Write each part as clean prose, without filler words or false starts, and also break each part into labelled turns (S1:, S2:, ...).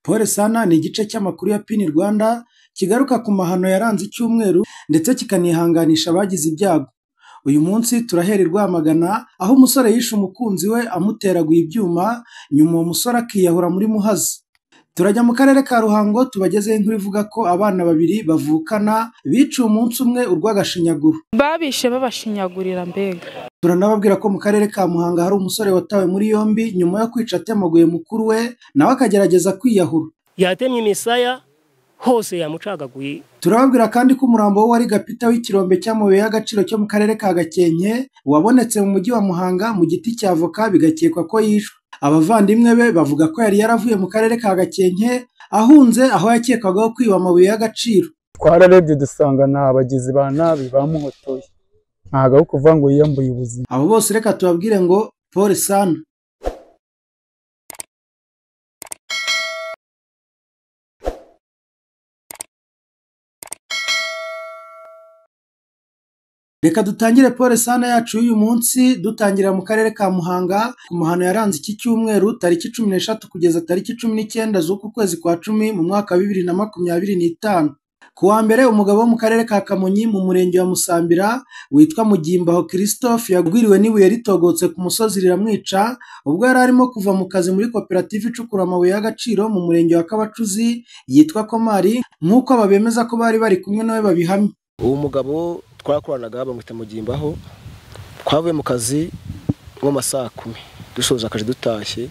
S1: Pole sana ni igice cy'amakuru ya Pini Rwanda kigaruka ku mahano yaranze icyumweru ndetse kikanihanganisha abagize ibyago. Uyu munsi turahera i Rwamagana aho umusore yishe umukunzi we amuteraguye ibyuma, nyuma uwo musore akiyahura muri Muhazi. Turajya mu karere ka Ruhango tubagezeho inkuru ivuga ko abana babiri bavukana biciwe umunsi umwe urw'agashinyaguro.
S2: Babishe babashinyagurira mbega.
S1: Turanababwira ko mu karere ka Muhanga hari umusore watawe muri yombi nyuma yo kwica atemaguye mukuru we nawe akagerageza kwiyahura.
S3: Yatemye imisaya hose yamucagaguye.
S1: Turababwira kandi ko umurambo wari Gapita w'ikirombe cy'amabuye y'agaciro cyo mu karere ka Gakenke wabonetse mu mujyi wa Muhanga mu giti cya avoka bigakekwa ko yishwe. Abavandimwe be bavuga ko yari yaravuye mu karere ka Gakenke ahunze aho yakekwagaho kwiba amabuye y'agaciro.
S4: Twararebye dusanga ni abagizi ba nabi bamuhotoye, ntabwo ari ukuvuga ngo yiyambuye ubuzima.
S1: Abo bose reka tubabwire ngo pole sana. Reka dutangire pole sana yacu y'uyu munsi dutangira mu karere ka Muhanga ku mahano yaranze iki cyumweru tariki 13 kugeza tariki 19 z'uku kwezi kwa 10 mu mwaka wa 2025. Ku wa mbere umugabo wo mu karere ka Kamonyi mu murenge wa Musambira witwa Mugimbaho Christophe yagwiriwe n'ibuye ritogotse ku musozi riramwica ubwo yari arimo kuva mu kazi muri koperative icukura amabuye y'agaciro mu murenge wa Kabacuzi yitwa Komari, nk'uko babemeza ko bari bari kumwe nawe babihamya.
S5: Uwo mugabo twakoranaga bamwita Mugimbaho, twavuye mu kazi nko masaha 10 dusoza akazi dutashye,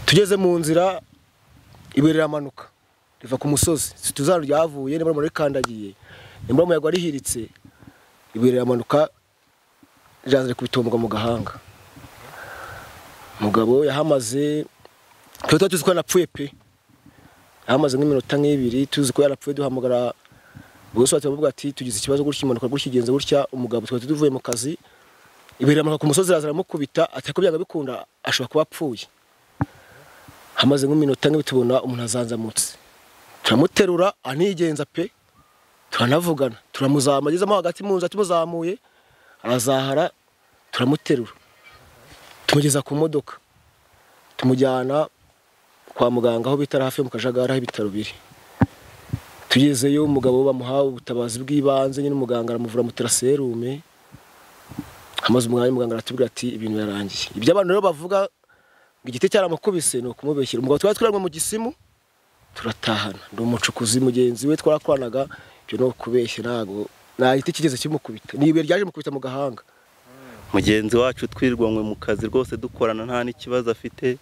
S5: tugeze mu nzira ibuye riramanuka riva ku musozi, tuzaro ryavuye niba rikandagiye nimba umuyaga rihiritse, ibuye riramanuka riraza rikubita mu gahanga. Mugabo yahamaze, twe tuzi ko yanapfuye pe, yahamaze nk'iminota nk'ibiri tuzi ko yarapfuye, duhamagara bose bavuga ati tugize ikibazo gutya, impanuka gutya igenze gutya. Umugabo twari tuvuye mu kazi, ibuye riramanuka ku musozi riraza riramukubita, ati ko byanga bikunda ashobora kuba apfuye. Hamaze nk'iminota nk'ibiri tubona umuntu azanzamutse, turamuterura anigenza pe, turanavugana, turamuzamura agezemo hagati mu nzu tumuzamuye arazahara, turamuterura tumugeza ku modoka, tumujyana kwa muganga aho bita hafi mu Kajagari aho ibitaro biri. Tugezeyo umugabo bamuha ubutabazi bw'ibanze nyine, umuganga aramuvura amutera serume. Hamaze umwanya muganga aratubwira ati ibintu yarangiye. Ibyo abantu rero bavuga ngo igiti cyaramukubise ni ukumubeshyira. Umugabo twari twiranwe mu gisimu turatahana, ndi umucukuzi mugenzi we twarakoranaga, ibyo no kubeshya ntago nta giti kigeze kimukubita, ni ibuye ryaje mukubita mu gahanga.
S6: Mugenzi wacu twirwanywe mu kazi rwose dukorana nta n'ikibazo afite,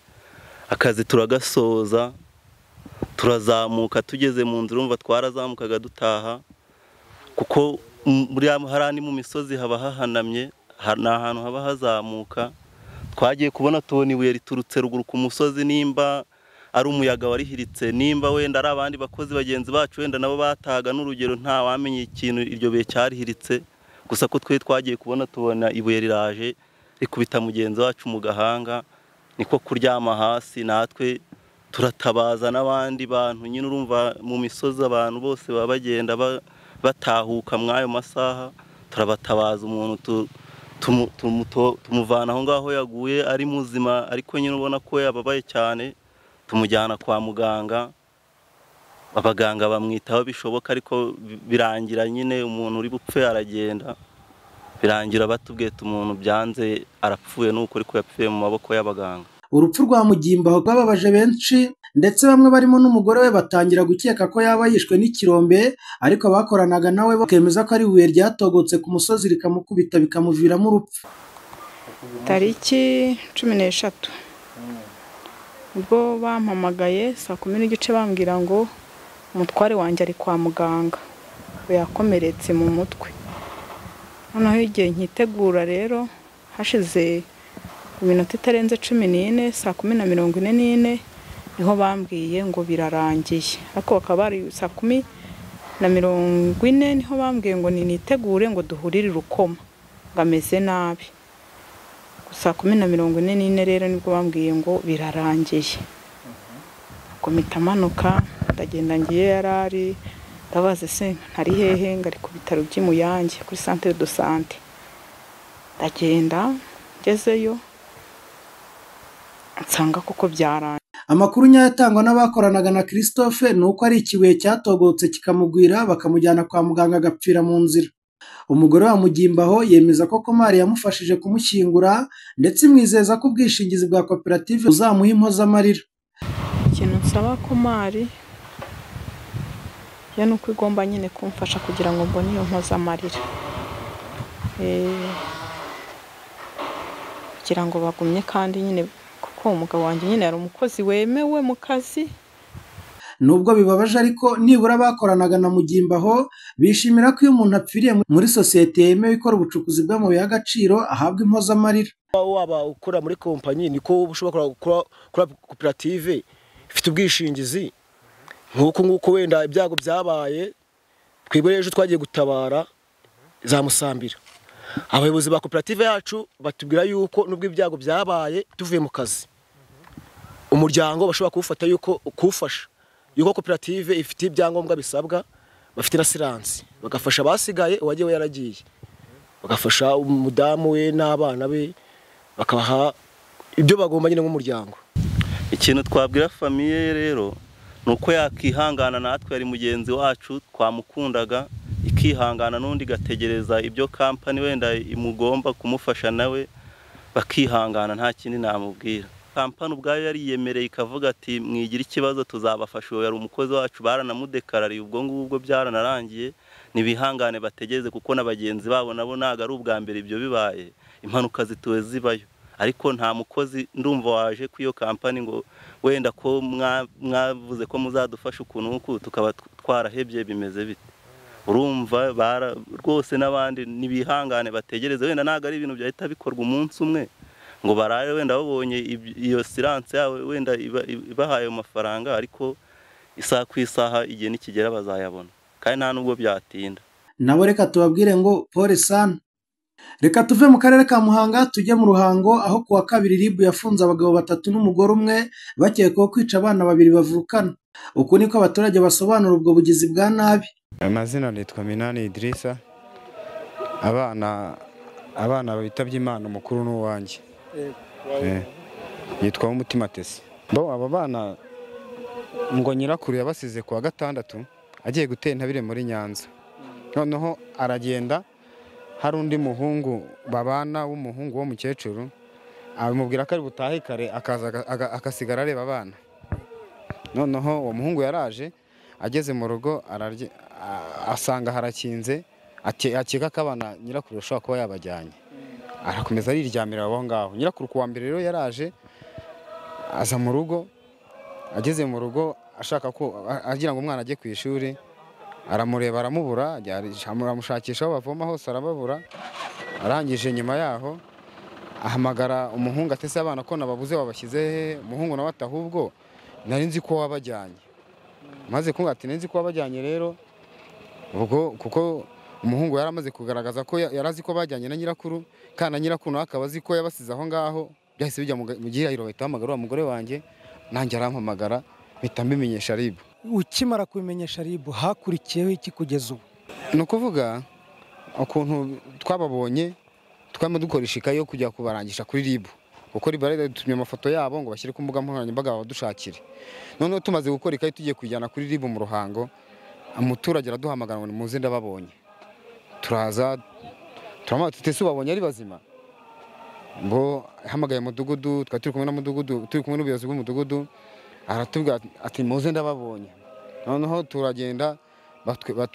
S6: akazi turagasoza turazamuka, tugeze mu nzira urumva twarazamukaga dutaha, kuko muri harani mu misozi haba hahanamye, ni ahantu haba hazamuka. Twagiye kubona tubona ibuye riturutse ruguru ku musozi, nimba ari umuyaga warihiritse, nimba wenda ari abandi bakozi bagenzi bacu wenda nabo bataga n'urugero, nta wamenye ikintu iryo buye cyarihiritse. Gusa ko twe twagiye kubona tubona ibuye riraje rikubita mugenzi wacu mu gahanga, niko kuryama hasi, natwe turatabaza n'abandi bantu nyine. Urumva mu misozi abantu bose baba bagenda batahuka mw'ayo masaha, turabatabaza umuntu tumuvana aho ngaho yaguye ari muzima, ariko nyine ubona ko yababaye cyane, tumujyana kwa muganga, abaganga bamwitaho bishoboka, ariko birangira nyine umuntu uri bupfe aragenda, birangira batubwiye umuntu byanze arapfuye, nuko ariko yapfuye mu maboko y'abaganga.
S1: Urupfu rwa Mugimbaho rwababaje benshi, ndetse bamwe barimo n'umugore we batangira gukeka ko yaba yishwe n'ikirombe, ariko abakoranaga nawe bakemeza ko ari ibuye ryatogotse ku musozi rikamukubita bikamuviramo urupfu.
S2: Tariki 13 ubwo bampamagaye saa 10:15 bambwira ngo umutware wanjye ari kwa muganga yakomeretse mu mutwe. Noneho igihe nkitegura rero hashize iminota itarenze 14 saa 10:44 niho bambwiye ngo birarangiye, ariko bakaba bari saa 10:40 niho bambwiye ngo ninitegure ngo duhurire Rukoma ngo ameze nabi. Saa 10:44 rero nibwo bambwiye ngo birarangiye. Komita manuka ndagenda ngiye yarari, ndabaza se ntari hehe, ngari ku bitaro by'Imuyange kuri centre de santé. Ndagenda ngezeyo nsanga koko byarangiye.
S1: Amakuru nyayo atangwa n'abakoranaga na Christophe ni uko ari ikibuye cyatogotse kikamugwira bakamujyana kwa muganga agapfira mu nzira. Umugore wa Mugimbaho yemeza ko Komari yamufashije kumushyingura ndetse imwizeza ko ubwishingizi bwa koperative buzamuha impozamarira.
S2: Ikintu nsaba Komari yo ni uko igomba nyine kumfasha kugira ngo mbone iyo mpozamarira, kugira ngo bagumye kandi nyine kuko umugabo wanjye nyine yari umukozi wemewe mu kazi.
S1: Nubwo bibabaje ariko nibura bakoranaga na Mugimbaho bishimira ko iyo umuntu apfiriye muri sosiyete yemewe ikora ubucukuzi bw'amabuye y'agaciro ahabwa impozamarira.
S5: Waba ukora muri kompanyi niko ushobora gukora koperative ifite ubwishingizi nk'uko nguko wenda ibyago byabaye twebwe ejo twagiye gutabara za Musambira, abayobozi ba koperative yacu batubwira yuko nubwo ibyago byabaye tuvuye mu kazi umuryango bashobora kuwufata yuko kuwufasha yuko koperative ifite ibyangombwa bisabwa, bafite na siransi, bagafasha abasigaye uwagiye we yaragiye, bagafasha umudamu we n'abana be, bakabaha ibyo bagomba nyine nk'umuryango.
S6: Ikintu twabwira famiye rero ni uko yakihangana, natwe yari mugenzi wacu twamukundaga, ikihangana n'undi igategereza ibyo kampani wenda imugomba kumufasha nawe bakihangana, nta kindi namubwira. Kampani ubwayo yariyemereye ikavuga ati mwigira ikibazo tuzabafasha, uwo yari umukozi wacu baranamudekarariye, ubwo ngubwo byaranarangiye, nibihangane bategereze kuko na bagenzi babo nabo ntago ari ubwa mbere ibyo bibaye, impanuka zituwe zibayo. Ariko nta mukozi ndumva waje ku iyo kampani ngo wenda ko mwavuze ko muzadufasha ukuntu uku tukaba twarahebye bimeze bite. Urumva rwose n'abandi nibihangane bategereze, wenda ntago ari ibintu byahita bikorwa umunsi umwe ngo barare wenda babonye iyo siranse yawe wenda ibahaye amafaranga, ariko isaha ku isaha igihe nikigera bazayabona kandi nta nubwo byatinda.
S1: Nabo reka tubabwire ngo pole sana. Reka tuve mu karere ka Muhanga tujye mu Ruhango aho kuwa kabiri RIB yafunze abagabo batatu n'umugore umwe bakekwaho kwica abana babiri bavukana. Uku niko abaturage basobanura ubwo bugizi bwa nabi.
S7: Amazina nitwa Minani Idrissa. Abana bitabye Imana, umukuru n'uwanjye yitwa Umutima Tesi. Bo aba bana ngo nyirakuru yabasize kuwa gatandatu agiye gutera intabire muri Nyanza, noneho aragenda hari undi muhungu babana w'umuhungu w'umukecuru amubwira ko ari butahe kare akaza akasigara areba abana. Noneho uwo muhungu yaraje ageze mu rugo asanga harakinze, akeka ko abana nyirakuru ashobora kuba yabajyanye, arakomeza ariryamira aho ngaho. Nyirakuru kuwa mbere rero yaraje aza mu rugo, ageze mu rugo ashaka ko agira ngo umwana ajye ku ishuri, aramureba aramubura, aramushakisha aho bavoma hose arababura. Arangije nyuma yaho ahamagara umuhungu atese abana ko nababuze wabashyize he? Umuhungu nawe ati ahubwo nari nzi ko wabajyanye. Maze kumva ati nari nzi ko wabajyanye rero, ubwo kuko umuhungu yaramaze kugaragaza ko yarazi ko bajyanye na nyirakuru, kandi na nyirakuru akaba azi ko yabasize aho ngaho, byahise bijya mu gihirahiro bahita bahamagara wa mugore wanjye, nanjye arampamagara mpita mbimenyesha RIB.
S1: Ukimara kubimenyesha RIB hakurikiyeho iki kugeza ubu?
S7: Ni ukuvuga ukuntu twababonye twarimo dukoresha ikayi yo kujya kubarangisha kuri RIB, kuko RIB yadutumye amafoto yabo ngo bashyire ku mbuga nkoranyambaga badushakire. Noneho tumaze gukora ikayi tugiye kujyana kuri RIB mu Ruhango, umuturage araduhamagara ngo nimuze ndababonye. Turaza turamubaza tuti ese ubabonye ari bazima? Ngo hamagaye umudugudu, twari turi kumwe n'umudugudu, turi kumwe n'ubuyobozi bw'umudugudu, aratubwira ati muze ndababonye. Noneho turagenda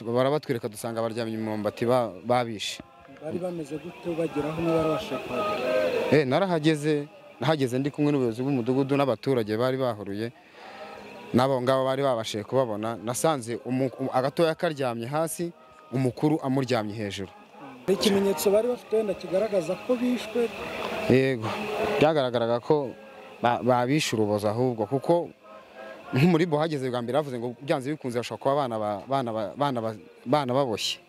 S7: barabatwereka dusanga baryamye mu myumbati babishe.
S1: Bari bameze gute bageraho n'abarabasha kuhagera?
S7: Narahageze, nahageze ndi kumwe n'ubuyobozi bw'umudugudu n'abaturage bari bahuruye, n'abo ngabo bari babashije kubabona. Nasanze agatoya karyamye hasi, umukuru amuryamye hejuru.
S1: Ikimenyetso bari bafite wenda kigaragaza ko bishwe?
S7: Yego, byagaragaraga ko babishe urubozo ahubwo, kuko nk'umuri bo hageze bwa mbere bavuze ngo byanze bikunze bashobora kuba abana baboshye,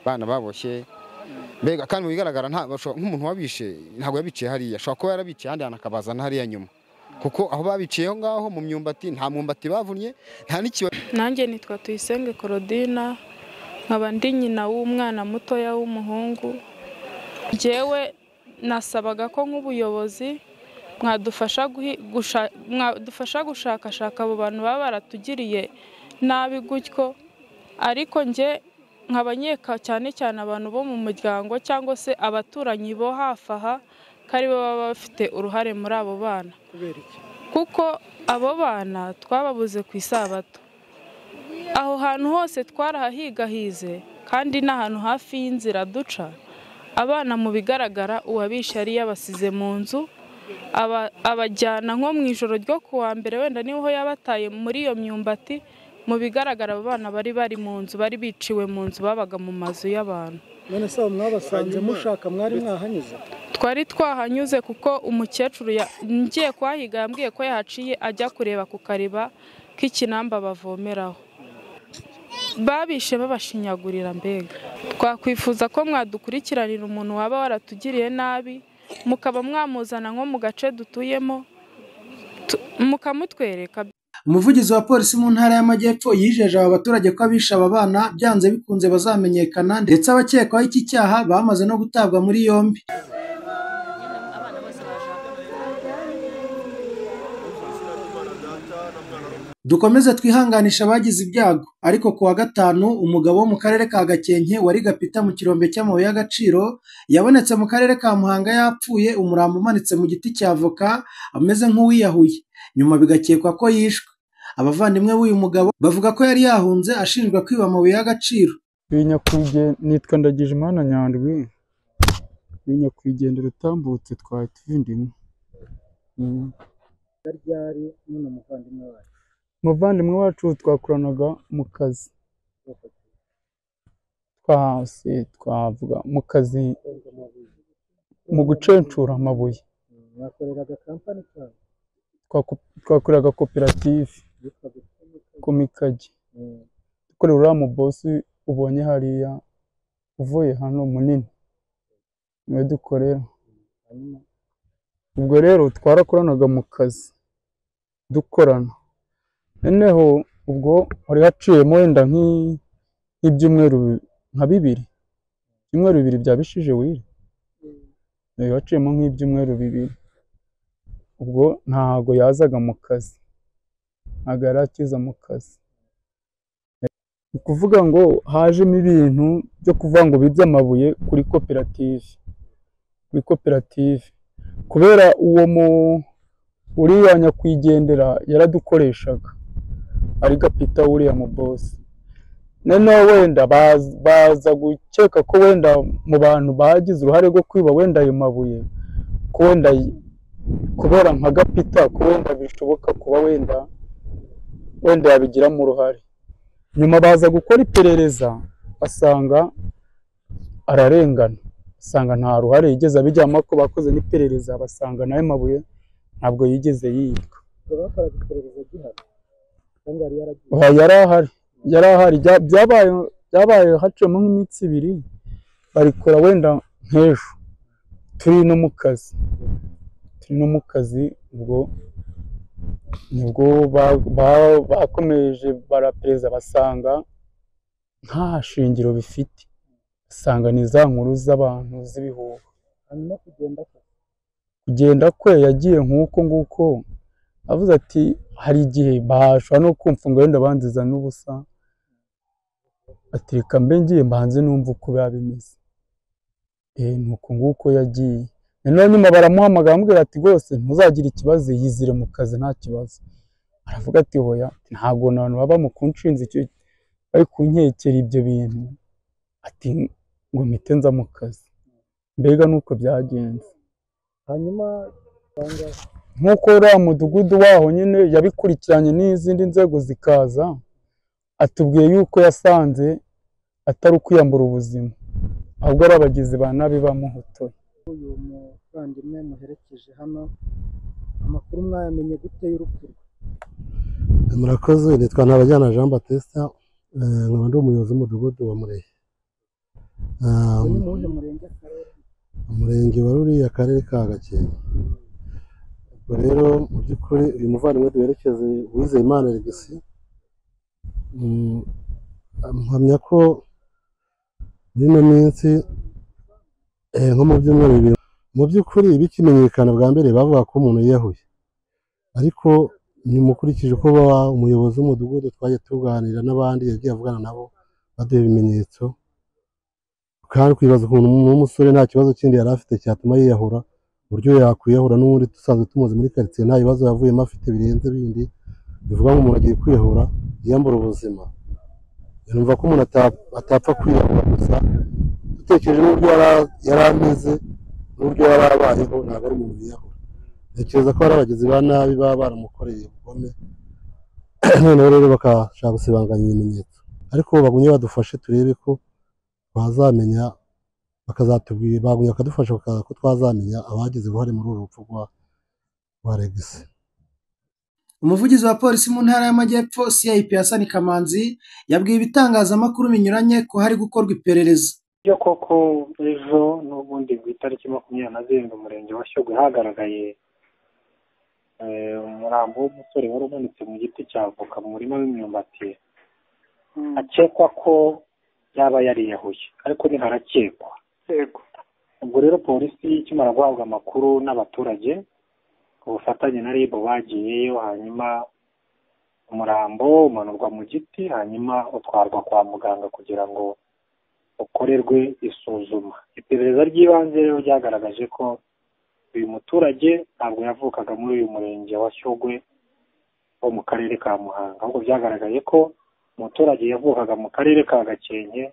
S7: bana baboshye. Mbega kandi mu bigaragara nk'umuntu wabishe ntabwo yabiciye hariya, ashobora kuba yarabiciye ahandi hantu akabazana hariya nyuma, kuko aho babiciye aho ngaho mu myumbati nta mwumbati bavunnye, nta n'ikiba.
S8: Nanjye nitwa Tuyisenge Korodina, nkaba ndi nyina w'umwana mutoya w'umuhungu. Njyewe nasabaga ko nk'ubuyobozi Mwadufasha gushakashaka abo bantu baba baratugiriye nabi gutyo. Ariko nge nkabanyeka cyane cyane abantu bo mu muryango cyangwa se abaturanyi bo hafi aha ko aribo baba bafite uruhare muri abo bana, kuko abo bana twababuze ku isabato. Aho hantu hose twarahahigahize kandi n'ahantu hafi y'inzira duca. Abana mu bigaragara uwabishe yari yabasize mu nzu, abajyana nko mu ijoro ryo kuwa mbere, wenda niho yabataye muri iyo myumbati. Mu bigaragara abo bana bari mu nzu, bari biciwe mu nzu, babaga mu mazu y'abantu.
S1: None se mwabasanze mushaka, mwari mwahanyuze?
S8: Twari twahanyuze kuko umukecuru ngiye kuhahiga yambwiye ko yahaciye ajya kureba ku kariba k'ikinamba bavomeraho. Babishe babashinyagurira. Mbega twakwifuza ko mwadukurikiranira umuntu waba waratugiriye nabi, mukaba mwamuzana nko mu gace dutuyemo mukamutwereka.
S1: Umuvugizi wa polisi mu ntara y'Amajyepfo yijeje aba baturage ko abishe aba bana byanze bikunze bazamenyekana, ndetse abakekwaho iki cyaha bamaze no gutabwa muri yombi. Dukomeze twihanganisha abagize ibyago. Ariko kuwa gatanu umugabo wo mu karere ka Gakenke wari gapita mu kirombe cy'amabuye y'agaciro yabonetse mu karere ka Muhanga yapfuye, umurambo umanitse mu giti cya avoka ameze nk'uwiyahuye, nyuma bigakekwa ko yishwe. Abavandimwe b'uyu mugabo bavuga ko yari yahunze ashinjwa kwiba amabuye y'agaciro.
S4: Nitwa Ndagijimana Nyandwi, nyakwigendera utambutse twari tuvindimwe. Umuvandimwe wacu twakoranaga mu kazi, twavuga mu kazi mu gucencura amabuye. Twakoreraga koperative Komikagi, dukorera uriya mubosi ubonye hariya uvuye hano munini, niwe dukorera. Ubwo rero twarakoranaga mu kazi dukorana. Noneho ubwo hari haciyemo wenda nk'ibyumweru nka bibiri, ibyumweru bibiri byabishije wiri, haciyemo nk'ibyumweru bibiri. Ubwo ntago yazaga mu kazi, ntago yari akiza mu kazi. Ni ukuvuga ngo hajemo ibintu byo kuvuga ngo bibye amabuye kuri koperative, kuri koperative. Kubera uwo uriya nyakwigendera yaradukoreshaga ari gapita uriya mu bosi. Noneho wenda baza gukeka ko wenda mu bantu bagize uruhare rwo kwiba wenda ayo mabuye, ko wenda kubera nka gapita ko wenda bishoboka kuba wenda yabigiramo uruhare. Nyuma baza gukora iperereza basanga ararengana, basanga nta ruhare yigeze abijyamo, ko bakoze n'iperereza basanga nayo mabuye ntabwo yigeze yibwa. Yari ahari, byabaye haciyemo nk'iminsi ibiri, barikora wenda nk'ejo turi no mu kazi, ubwo nibwo bakomeje barapereza basanga nta shingiro bifite, basanga ni za nkuru z'abantu z'ibihuha. Kugenda kwe yagiye nk'uko nguko avuze ati hari igihe bashobora no kumfunga wenda banziza n'ubusa, ati reka mbe ngiye mbanze numva uko biba bimeze. Nuko nguko yagiye. Noneho nyuma baramuhamagara bamubwira ati rwose ntuzagire ikibazo, yizire mu kazi nta kibazo. Aravuga ati hoya, ntabwo abantu baba mu kunshinza icyo bari kunkekera ibyo bintu, ati ngo mpite nza mu kazi. Mbega nuko byagenze.
S1: Hanyuma
S4: nk'uko uriya mudugudu waho nyine yabikurikiranye n'izindi nzego zikaza, atubwiye yuko yasanze atari ukwiyambura ubuzima, ahubwo ari abagizi ba nabi bamuhotoye.
S1: Uyu muvandimwe muherekeje hano, amakuru mwayamenye gute y'urupfu rwe?
S9: Murakoze, nitwa Ntabajyana Jean Baptiste, nkaba ndi umuyobozi w'umudugudu wa Murehe. Umurenge wa Ruriya, akarere ka Gakenke. Ubwo rero mu by'ukuri uyu muvandimwe duherekeze Uwizeyimana Alexis, mpamya ko muri ino minsi nko mu byumweru bibiri Mu by'ukuri bikimenyekana bwa mbere bavuga ko umuntu yiyahuye, ariko nyuma ukurikije uko umuyobozi w'umudugudu twagiye tuganira n'abandi yagiye avugana nabo baduha ibimenyetso, kandi kwibaza ukuntu n'umusore nta kibazo kindi yari afite cyatuma yiyahura, uburyo yakwiyahura n'ubundi dusanzwe tumuzi muri karitsiye nta bibazo yavuyemo afite birenze bindi bivuga ngo umuntu agiye kwiyahura yiyambura ubuzima. Numva ko umuntu atapfa kwiyahura gusa dutekereje n'uburyo yari ameze n'uburyo yari abayeho, ntabwo ari umuntu wiyahura. Ntekereza ko hari abagizi ba nabi baba baramukoreye ubugome, noneho rero bakashaka gusibanganya ibimenyetso, ariko bagumye badufashe turebe ko twazamenya, bakazatubwira, bagumye bakadufasha ko twazamenya abagize uruhare muri uru rupfu rwa Regisi.
S1: Umuvugizi wa polisi mu ntara y'Amajyepfo CIP Hassan Kamanzi yabwiye ibitangazamakuru binyuranye ko hari gukorwa iperereza.
S10: Byo koko ejo n'ubundi ku itariki 27 umurenge wa Shyogwe hagaragaye umurambo w'umusore wari umanitse mu giti cya avoka mu murima w'imyumbati, akekwa ko yaba yariyahuye, ariko ntiharakekwa.
S2: Yego.
S10: Ubwo rero polisi ikimara guhabwa amakuru n'abaturage ku bufatanye na RIB bagiyeyo, hanyuma umurambo umanurwa mu giti, hanyuma utwarwa kwa muganga kugira ngo ukorerwe isuzuma. Iperereza ry'ibanze rero ryagaragaje ko uyu muturage ntabwo yavukaga muri uyu murenge wa Shyogwe wo mu karere ka Muhanga, ahubwo byagaragaye ko umuturage yavukaga mu karere ka Gakenke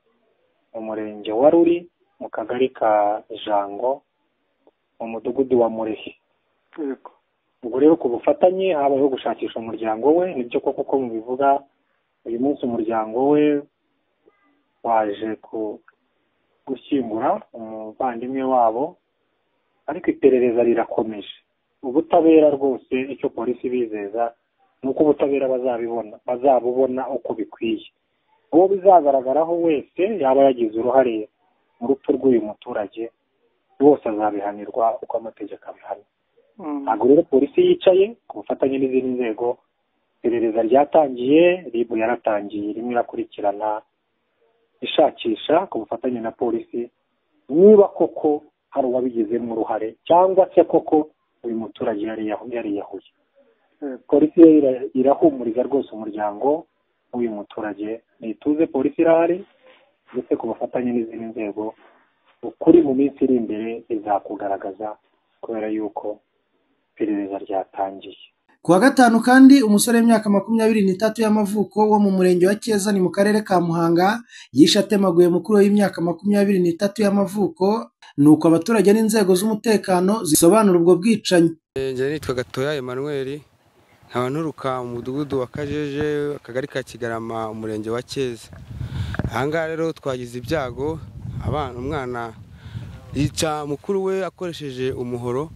S10: mu murenge wa Ruri mu kagari ka Jango mu mudugudu wa Murehe. Ubwo rero ku bufatanye habayeho gushakisha umuryango we, nibyo koko ko mubivuga uyu munsi umuryango we waje gushyingura umuvandimwe wabo, ariko iperereza rirakomeje. Ubutabera rwose icyo polisi bizeza ni uko ubutabera bazabubona uko bikwiye. Uwo bizagaragaraho wese yaba yagize uruhare mu rupfu rw'uyu muturage bose azabihanirwa uko amategeko abihana. Ntabwo rero polisi yicaye, ku bufatanye n'izindi nzego iperereza ryatangiye, RIB yaratangiye irimo irakurikirana ishakisha ku bufatanye na polisi niba koko hari uwabigizemo uruhare cyangwa se koko uyu muturage yariyahuye. Polisi irahumuriza rwose umuryango w'uyu muturage, ntituze polisi irahari ndetse ku bufatanye n'izindi nzego ukuri mu minsi iri imbere izakugaragaza kubera yuko iperereza ryatangiye.
S1: Ku wa gatanu kandi umusore w'imyaka 23 y'amavuko wo mu murenge wa Cyeza ni mu karere ka Muhanga yishe atemaguye mukuru w'imyaka 23 y'amavuko, nuko abaturage n'inzego z'umutekano zisobanura ubwo bwicanyi.
S7: Njye nitwa Gatoya Emmanuel, nkaba nturuka mu mudugudu wa Kajeje, akagari ka Kigarama, umurenge wa Cyeza. Aha ngaha rero twagize ibyago, abana umwana yica mukuru we akoresheje umuhoro,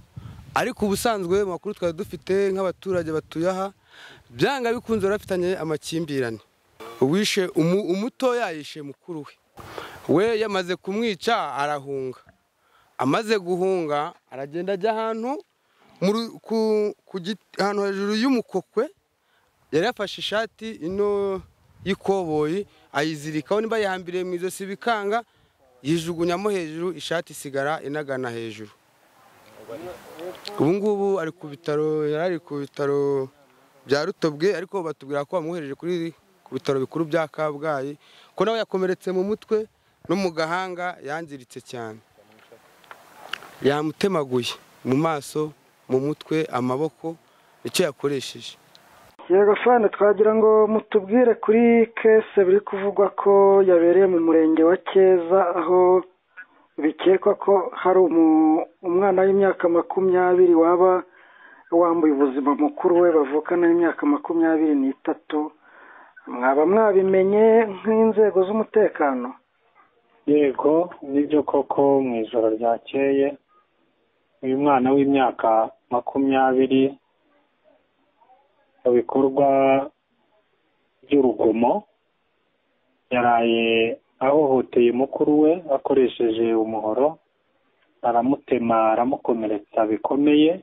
S7: ariko ubusanzwe mu makuru twari dufite nk'abaturage batuye aha byanga bikunze barafitanye amakimbirane. Uwishe umutoya yishe mukuru we yamaze kumwica arahunga, amaze guhunga aragenda ajya ahantu ahantu hejuru y'umukokwe, yari yafashe ishati ino y'ikoboyi ayizirikaho, nimba yihambiriye mu ijosi bikanga yijugunyamo hejuru, ishati isigara inagana hejuru. Ubu ngubu ari ku bitaro, yari ari ku bitaro bya Rutobwe, ariko batubwira ko bamwohereje ku bitaro bikuru bya Kabgayi, ko nawe yakomeretse mu mutwe no mu gahanga yangiritse cyane, yamutemaguye mu maso, mu mutwe, amaboko, icyo yakoresheje.
S11: Yego fane, twagira ngo mutubwire kuri kese biri kuvugwa ko yabereye mu murenge wa Cyeza, aho bikekwa ko hari umwana w'imyaka 20 waba wambuye ubuzima mukuru we bavukana w'imyaka 23. Mwaba mwabimenye nk'inzego z'umutekano?
S10: Yego, nibyo koko mu ijoro ryakeye uyu mwana w'imyaka 20 mu bikorwa by'urugomo yaraye ahohoteye mukuru we akoresheje umuhoro, aramutema aramukomeretsa bikomeye.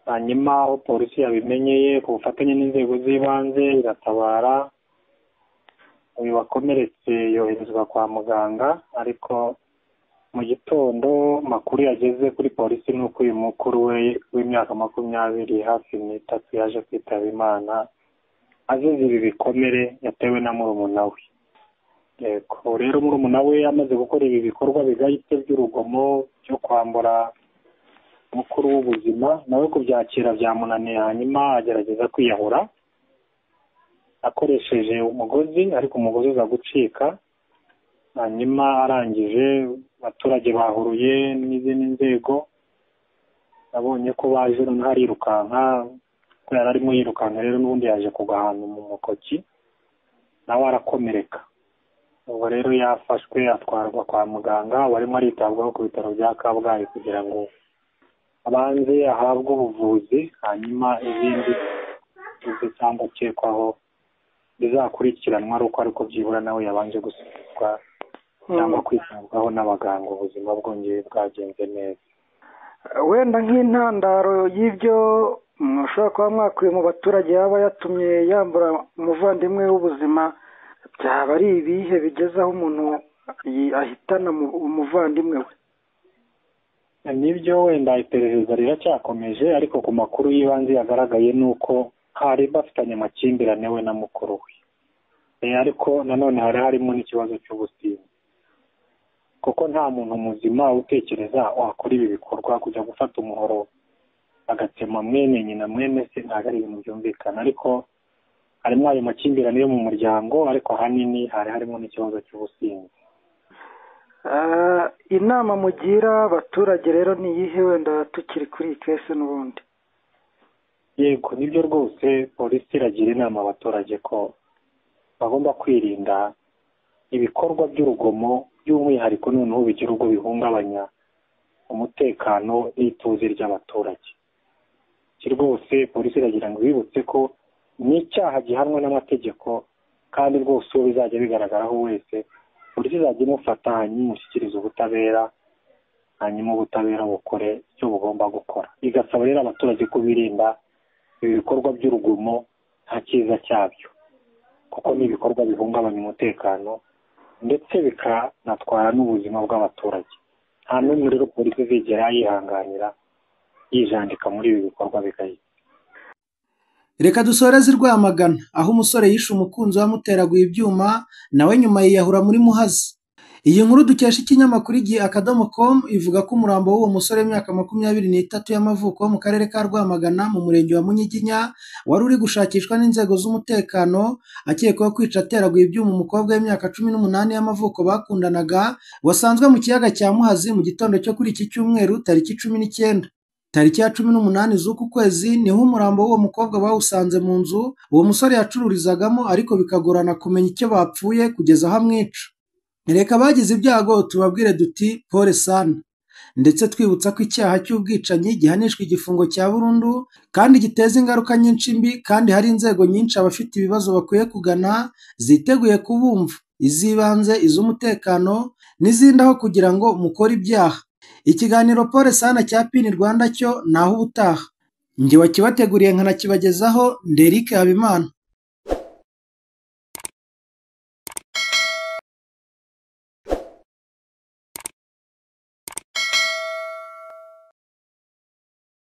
S10: Hanyuma aho polisi yabimenyeye ku bufatanye n'inzego z'ibanze iratabara, uyu wakomeretse yoherezwa kwa muganga, ariko Mu gitondo makuru yageze kuri polisi nuko uyu mukuru we w'imyaka 23 hafi yaje kwitaba Imana azize ibi bikomere yatewe na murumuna we. Yego rero murumuna we amaze gukora ibi bikorwa bigayitse by'urugomo byo kwambura mukuru w'ubuzima, nawe kubyakira byamunaniye, hanyuma agerageza kwiyahura akoresheje umugozi, ariko umugozi uza gucika. Hanyuma arangije abaturage bahuruye n'izindi nzego, abonye ko baje noneho arirukanka, ko yari arimo yirukanka rero n'ubundi yaje kugwa ahantu mu mukoki nawe arakomereka. Ubwo rero yafashwe atwarwa kwa muganga, warimo aritabwaho ku bitaro bya Kabgayi kugira ngo abanze ahabwe ubuvuzi, hanyuma izindi cyangwa akekwaho bizakurikiranwa ari uko ariko byibura nawe yabanje gusuzumwa cyangwa kwitabwaho n'abaganga, ubuzima bwongeye bwagenze neza.
S11: Wenda nk'intandaro y'ibyo mushobora kuba mwakuye mu baturage yaba yatumye yambura umuvandimwe w'ubuzima, byaba ari ibihe bigeze aho umuntu ahitana umuvandimwe we?
S10: Nibyo wenda iperereza riracyakomeje, ariko ku makuru y'ibanze yagaragaye ni uko hari bafitanye amakimbirane we na mukuru we, ariko nanone hari harimo n'ikibazo cy'ubusinzi, kuko nta muntu muzima utekereza wakora ibi bikorwa, kujya gufata umuhoro agatema mwene nyina mwene se, ntabwo ari ibintu byumvikana. Ariko harimo ayo makimbirane yo mu muryango, ariko ahanini hari harimo n'ikibazo cy'ubusinzi.
S11: Inama mugira abaturage rero ni iyihe wenda tukiri kuri iyi kese n'ubundi?
S10: Yego nibyo rwose, polisi iragira inama abaturage ko bagomba kwirinda ibikorwa by'urugomo, by'umwihariko noneho bigira ubwo bihungabanya umutekano n'ituze ry'abaturage. Rwose polisi iragira ngo bibutse ko n'icyaha gihanwa n'amategeko, kandi rwose uwo bizajya bigaragaraho wese polisi izajya imufata hanyuma imushyikiriza ubutabera, hanyuma ubutabera bukore icyo bugomba gukora. Igasaba rero abaturage ko birinda ibi bikorwa by'urugomo, nta cyiza cyabyo, kuko ni ibikorwa bihungabanya umutekano ndetse bikanatwara n'ubuzima bw'abaturage. Nta n'umwe rero polisi izigera yihanganira yijandika muri ibi bikorwa bigayitse.
S1: Reka dusoreze i Rwamagana aho umusore yishe umukunzi wamuteraguye ibyuma, nawe nyuma yiyahura muri Muhazi. Iyi nkuru dukesha ikinyamakuru Igihe .com ivuga ko umurambo w'uwo musore w'imyaka 23 y'amavuko wo mu karere ka Rwamagana mu murenge wa Munyiginya wari uri gushakishwa n'inzego z'umutekano, akekwaho kwica ateraguye ibyuma umukobwa w'imyaka 18 y'amavuko bakundanaga, wasanzwe mu kiyaga cya Muhazi mu gitondo cyo kuri iki cyumweru tariki 19. Tariki ya 18 z'uku kwezi niho umurambo w'uwo mukobwa bawusanze mu nzu uwo musore yacururizagamo, ariko bikagorana kumenya icyo bapfuye kugeza aho amwica. Reka bagize ibyago tubabwire duti pole sana, ndetse twibutsa ko icyaha cy'ubwicanyi gihanishwa igifungo cya burundu kandi giteza ingaruka nyinshi mbi, kandi hari inzego nyinshi abafite ibibazo bakwiye kugana ziteguye kubumva, iz'ibanze, iz'umutekano n'izindi, aho kugira ngo mukore ibyaha. Ikiganiro Pole Sana cya Pini Rwanda cyo naho ubutaha. Njye wakibateguriye nkanakibagezaho Nderike Habimana.